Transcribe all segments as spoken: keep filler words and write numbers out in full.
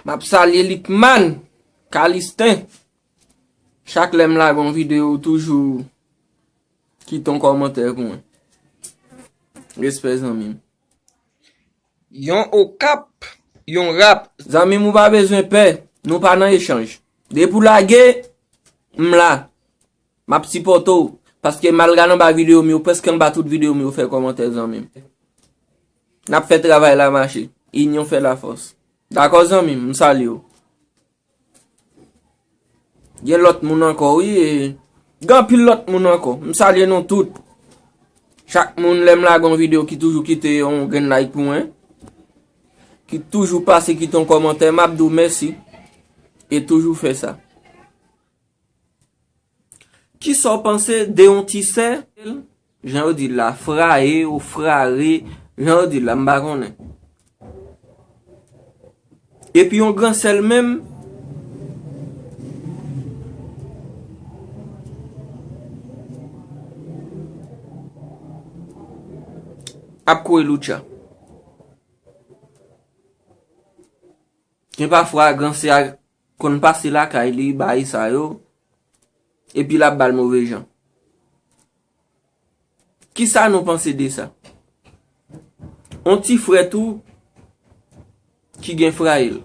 M ap salye Likman Kalisten. Chak lè m lage yon videyo, ou toujou kite yon kòmantè pou mwen. Respè, zanmi m. Yon Okap, yon rap. Zanmi m, ou pa bezwen pè. Nou pa nan echanj. Depi w lage, m la. M ap sipòte w. Paske m al gade anba videyo m yo, prèske anba tout videyo m yo, fè kòmantè, zanmi m. N ap fè travay la mache. Inyon fè lafòs. Dakò, zanmi m, m salye w. Gen lòt moun ankò, wi. E gen anpil lòt moun ankò. M salye nou tout. Chak moun, lè m lage yon videyo, ki toujou kite yon grenn like pou mwen, ki toujou pase kite yon kòmantè, m ap di w mèsi. E toujou fè sa. Kisa w panse de yon ti sè, jan yo di l la, fraye ou frare, jan yo di l la, m pa konnen. Epi yon gran sè l menm, ap kouri loutcha. Gen pafwa, gran sè a konn pase lakay li, bagay sa yo, epi l ap ba l move jan. Kisa nou panse de sa? On ti frè tou ki gen fraye l.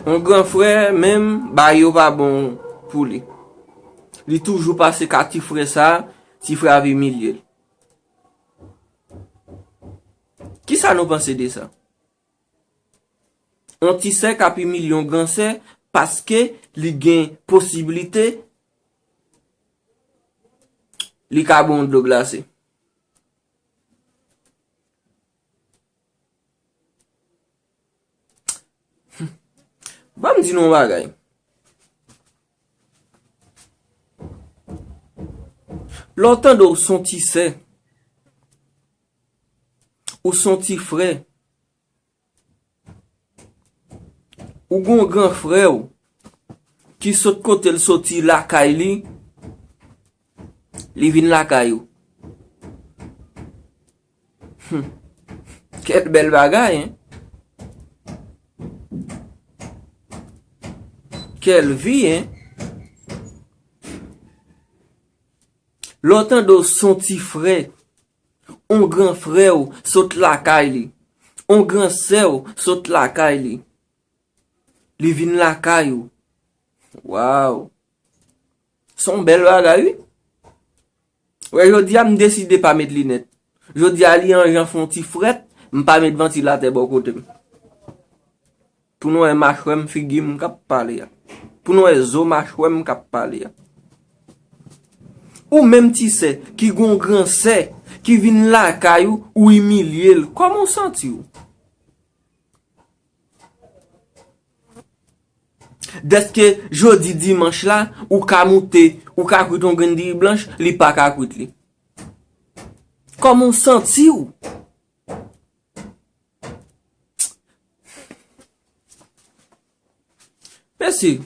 On gran frè, menm, bagay yo pa bon pou li. Li toujou pase ka ti frè sa, ti frè ap imilye l. Kisa nou panse de sa? On ti sè k ap imilye on gran sè paske li gen posiblite li ka ba w dlo glase. Ban m di nou yon bagay. Lè w tande w s on ti sè, ou s on ti frè, ou gon gran frè w ki sot kote l soti lakay li, li vin lakay ou. Hmm. Quelle belle bagay, hein? Quelle vie, hein? Lè w tande w s on ti frè, on gran frè w sot lakay li, on gran sè w sot lakay li, li vin lakay ou. Waw! S on bèl bagay, wi. Wè, jodi a, m deside pa met linèt. Jodi a, li an jan fè on ti frèt, m pa met vantilatè bò kote m. Pou nou wè machwè m, figi m k ap pale a. Pou nou wè zo machwè m k ap pale a. Ou menm ti sè, ki gon gran sè, ki vin lakay ou, ou imilye l. Kòman w santi w? Dèske jodi dimanch la, ou ka moute, ou ka kwit yon grenn diri blanch, li pa ka kwit li. Kòman w santi w? Mesye,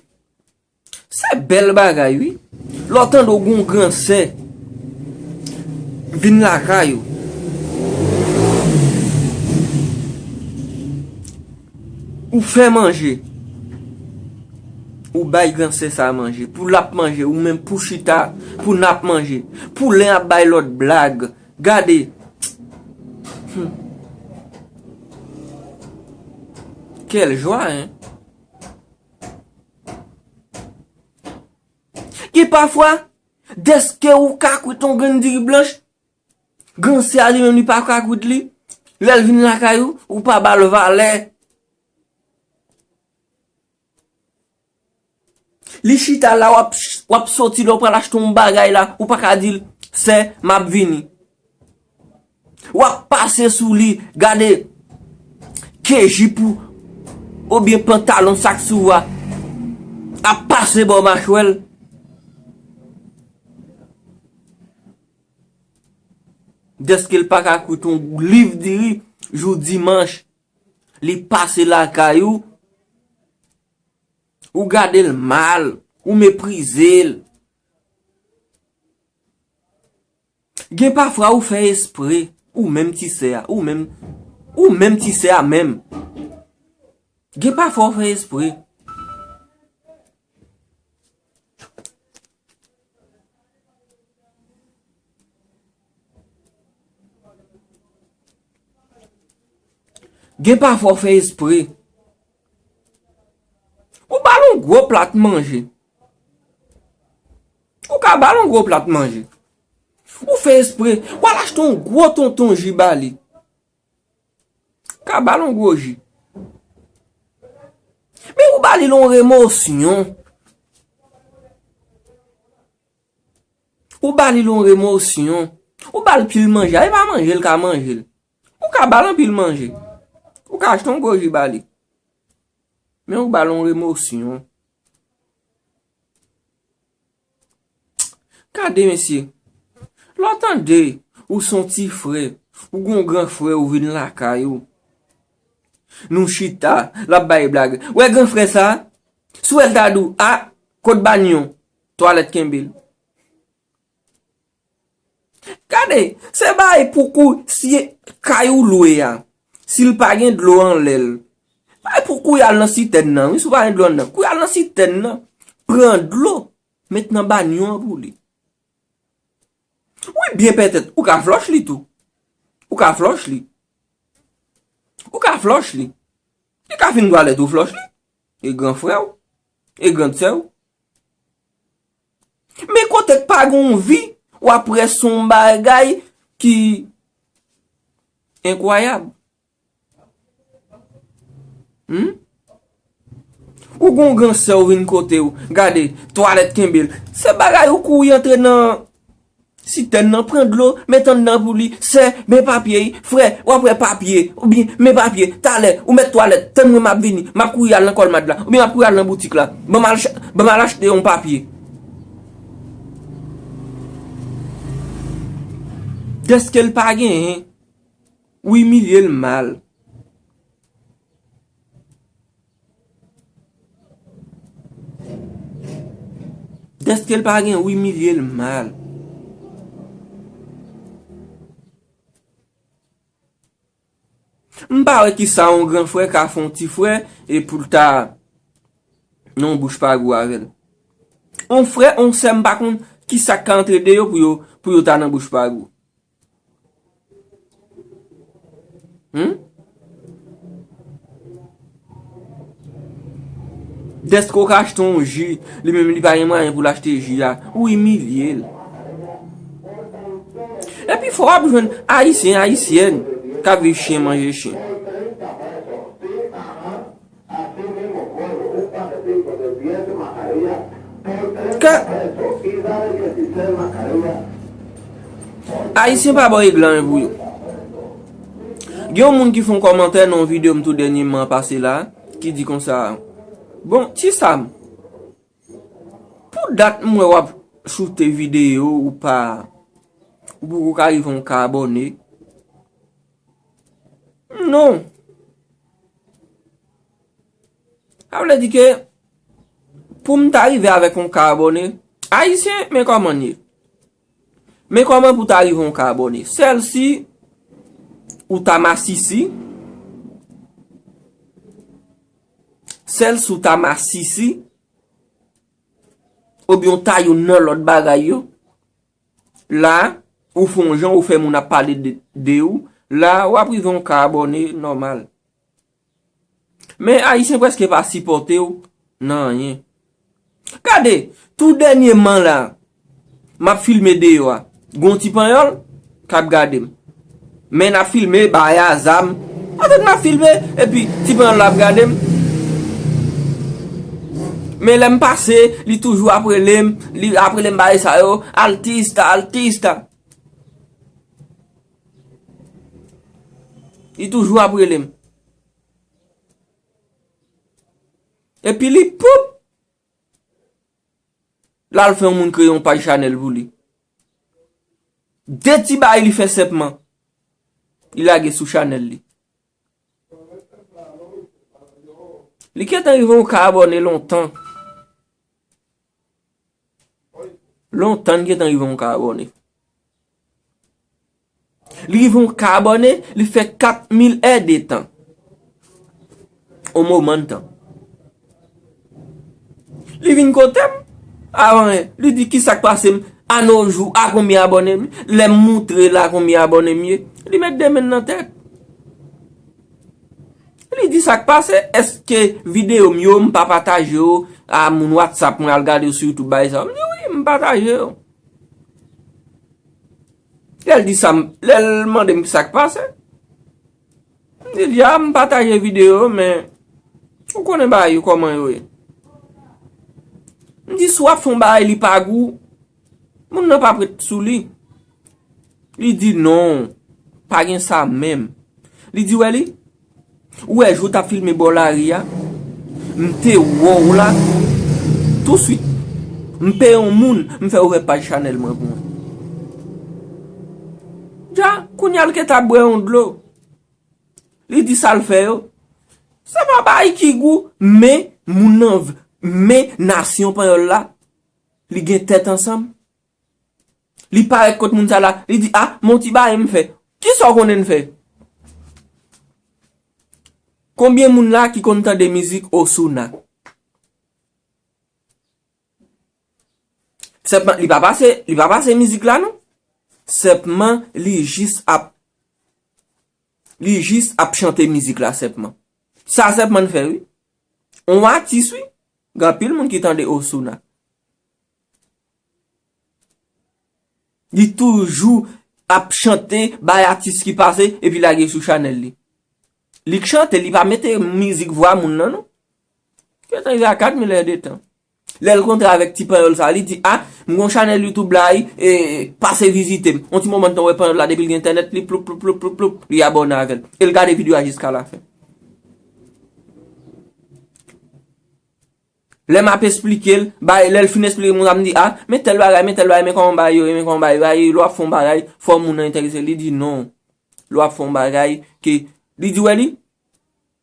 se bèl bagay, wi. Lè w tande w gon gran sè vin lakay ou, ou fè manje, ou bay gran sè sa manje, pou l ap manje, ou menm pou chita, pou n ap manje, pou len ap bay lòt blag. Gade. Hmm. Quelle joie, hein? Gen pafwa, dèske ou ka kwit yon grenn diri blanch, gran sè a li menm li pa ka kwit li, lè l vin lakay ou, ou pa ba l valè. Li chita la, w ap, w ap soti la, w pral achte yon bagay la, ou pa ka di l, sè, m ap vini. W ap pase sou li, gade, ke jip ou, oubyen pantalon sa k sou ou a, ap pase bò machwè l. Dèske l pa ka kwit yon liv diri, jou dimanch, li pase lakay ou, ou gade l mal, ou meprize l. Gen pafwa ou fè espre, Ou menm ti sè a, ou menm, ou menm ti sè a menm. Gen pafwa w fè espre. Gen pafwa w fè espre. Ou ba l yon gwo plat manje. Ou ka ba l yon gwo plat manje. Ou fè espre, w al achte yon gwo tonton ji ba li. Ka ba l yon gwo ji. Men ou ba li yon remosyon. Ou ba li yon remosyon. Ou ba l pil manje. A, e pa manje l ka manje l. Ou ka ba l anpil manje. Ou ka achte yon gwo ji ba li. Men ou ba l yon remosyon. Gade, mesye. Lè w tande ou se yon ti frè, ou gon gran frè ou vin lakay ou. Nou chita, l ap bay blag. Wè gran frè sa, si w wè l ta di w, a, kot banyon, twalèt kenbe l. Gade, se bay pou kou si kay ou lwe a, si l pa gen dlo anlè l. Bay pou kou y al nan sitèn nan, wi, si w pa gen dlo anndan. Kou y al nan sitèn nan, pran dlo, met nan banyon an pou li. Wi, byen pètèt, ou ka flòch li tou. Ou ka flòch li. Ou ka flòch li. Li ka fin twalèt ou flòch li. E gran frè w. E gran sè w. Men kote k pa gen yon vi, w ap wè se yon bagay ki enkwayab. Hmm? Ou gon gran sè w vin kote w, gade, twalèt kenbe l. Se bagay ou kouri antre nan sitèn nan, pran dlo, met anndan pou li, sè, men papye, frè, w ap wè papye, oubyen men papye, talè, ou mèt twalèt, tann mwen m ap vini, m ap kouri al nan kòlmad la, oubyen m ap kouri al nan boutik la, ban m al ch-, ban m al achte yon papye. Dèske l pa genyen, ou imilye l mal. Dèske l pa gen, ou imilye l mal. M pa wè kisa yon gran frè ka fè yon ti frè e pou l ta nan yon bouch pa gou avè l. Yon frè, yon sè, m pa konn kisa k ka antre de yo pou yo, pou yo ta nan bouch pa gou. Hmm? Dèske w ka achte yon ji, li menm li pa gen mwayen pou l achte ji a, ou imilye l. Epi fò w ap jwenn Ayisyen, Ayisyèn k ap viv chen manje chen. Ke Ayisyen pa ba w egzanp pou yo. Gen yon moun ki fè yon kòmantè nan yon videyo m tou dènyèman pase la, ki di konsa, bon, Ti Sam, pou dat m wè w ap choute videyo, ou pa, ou poko ka rive yon ka abòne. Non. Sa vle di ke pou m ta rive avèk yon ka abòne, Ayisyen, men kòman n ye. Men kòman pou ta rive yon ka abòne. Sèl si ou ta masisi, sèl si ou ta masisi, oubyen w ta youn nan lòt bagay yo, la, ou fè yon jan, ou fè moun ap pale de, de ou, la, w ap rive yon ka abòne nòmal. Men Ayisyen prèske pa sipòte w nan anyen. Gade, tou dènyèman la, m ap filme deyò a. Gon ti panyòl k ap gade m. Men n ap filme, bagay a zam. Antèt n ap filme, epi ti panyòl la ap gade m. Men lè m pase, li toujou ap rele m, li ap rele m bagay sa yo, altista, altista. Li toujou ap rele m. Epi li, poup! L al fè yon moun kreye yon paj chanèl pou li. De ti bagay li fè senpman. Li lage sou chanèl li. Li gentan rive yon ka abòne lontan. Lontan li gentan rive yon ka abòne. Li rive yon ka abòne, li fè kat mil èdtan. On moman tan. Li vin kote m, avan, li di, "Ki sa k pase m? A no jou, a konbyen abòne m?" Lè m moutre l a konbyen abòne m ye, li met de men l nan tèt. Li di, "Sa k pase? Èske videyo m yo, m pa pataje yo a moun WhatsApp mwen al gade yo sou YouTube, bagay sa yo?" M di, "Wi, m pataje yo." Lè l di sa, m- lè l mande m ki sa k pase, m di l, "Ya, m pataje videyo yo, men ou konnen bagay yo kòman yo ye." M di, "Si w ap fè yon bagay, li pa gou, moun nan p ap ret sou li." Li di, "Non, pa gen sa menm." Li di, "Wè li, ou wè jou w t ap filme bò lari a, m te wè w la, touswit, m peye yon moun, m fè ouvè paj chanèl mwen pou mwen." Dja, kounye a l gentan ap bwè yon dlo. Li di sa l fè yo. Se pa bagay ki gou, men moun nan v- men nasyon panyòl la, li gen tèt ansanm. Li parèt kot moun sa la, li di, "A, men yon ti bagay m fè." Ki sa w konnen n fè? Konbyen moun la ki konn tande mizik Osuna? Sèlman, li pa pase, li pa pase mizik la, non. Sèlman, li jis ap, li jis ap chante mizik la, sèlman. Sa sèlman n fè, wi. On atis, wi. Gen anpil moun ki tande Osuna. Li toujou ap chante, bay atis ki pase, epi lage sou chanèl li. Li k chante, li pa mete mizik vwa moun nan, non. Gentan rive a kat mil èdtan. Lè l kontre avèk ti panyòl sa, li di, "A, m gon chanèl YouTube la, e, pase vizite m." On ti moman tan wè panyòl la, depi l gen entènèt, li ploup, ploup, ploup, ploup, ploup, li abòne avè l. E l gade videyo a jiska lafen. Lè m ap esplike l, bay, lè l fin esplike moun sa, m di, "A, men tèl bagay, men tèl bagay, men kòman bagay yo ye, men kòman bagay yo ye, lè w ap fè yon bagay, fò moun nan enterese." Li di, "Non, lè w ap fè yon bagay, ke," li di, "Wè li,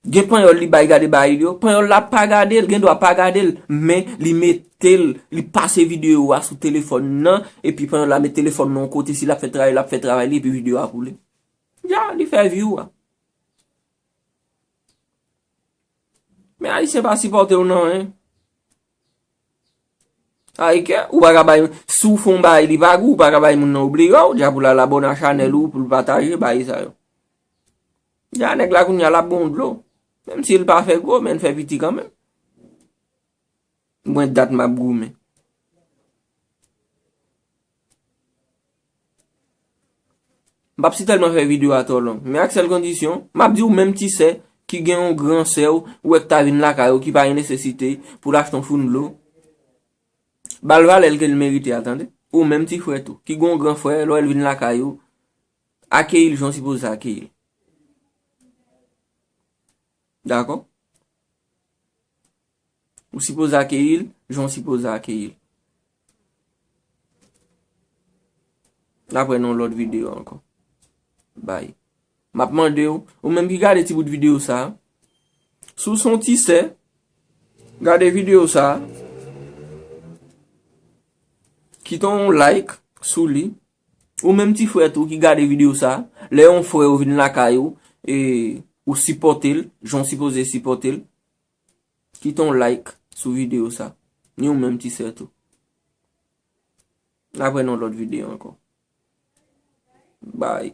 gen panyòl li bay gade bagay yo, panyòl la pa gade l, gen dwa pa gade l, men li mete l, li pase videyo a sou telefòn nan, epi panyòl la met telefòn nan yon kote, si l ap fè travay, l ap fè travay li, epi videyo a koule." Ya, li fè vi w a. Men Ayisyen pa sipòte w nan anyen. Ayike, ou pa ka bay, si w fè yon bagay, li pa gou, ou pa ka bay moun nan oblije w, dja pou l al abòne a chanèl ou, pou l pataje, bagay sa yo. Ya nèg la kounye a l ap bon dlo. Menm si l pa fè gwo, men l fè piti kanmenm. Mwen dat m ap goumen. M p ap sitèlman fè videyo a twò long, men ak sèl kondisyon, m ap di ou menm ti sè ki gen yon gran sè w, ou wè k ta vin lakay ou, ki pa gen nesesite pou l achte yon foun dlo, ba l valè l ke l merite a, tande? Ou menm ti frè tou, ki gen yon gran frè, lè w wè l vin lakay ou, akeyi l jan w sipoze akeyi l. Dakò? Ou sipoze akeyi l jan w sipoze akeyi l. N ap wè nan yon lòt videyo ankò. Bay. M ap mande w, ou menm ki gade ti bout videyo sa a, si w se yon ti sè, gade videyo sa a, kite yon like sou li. Ou menm ti frè tou ki gade videyo sa a, lè yon frè ou vin lakay ou, e, ou sipòte l, jan w sipoze sipòte l, kite yon like sou videyo sa. Ni ou menm ti sè tou. N ap wè nan lòt videyo ankò. Bay.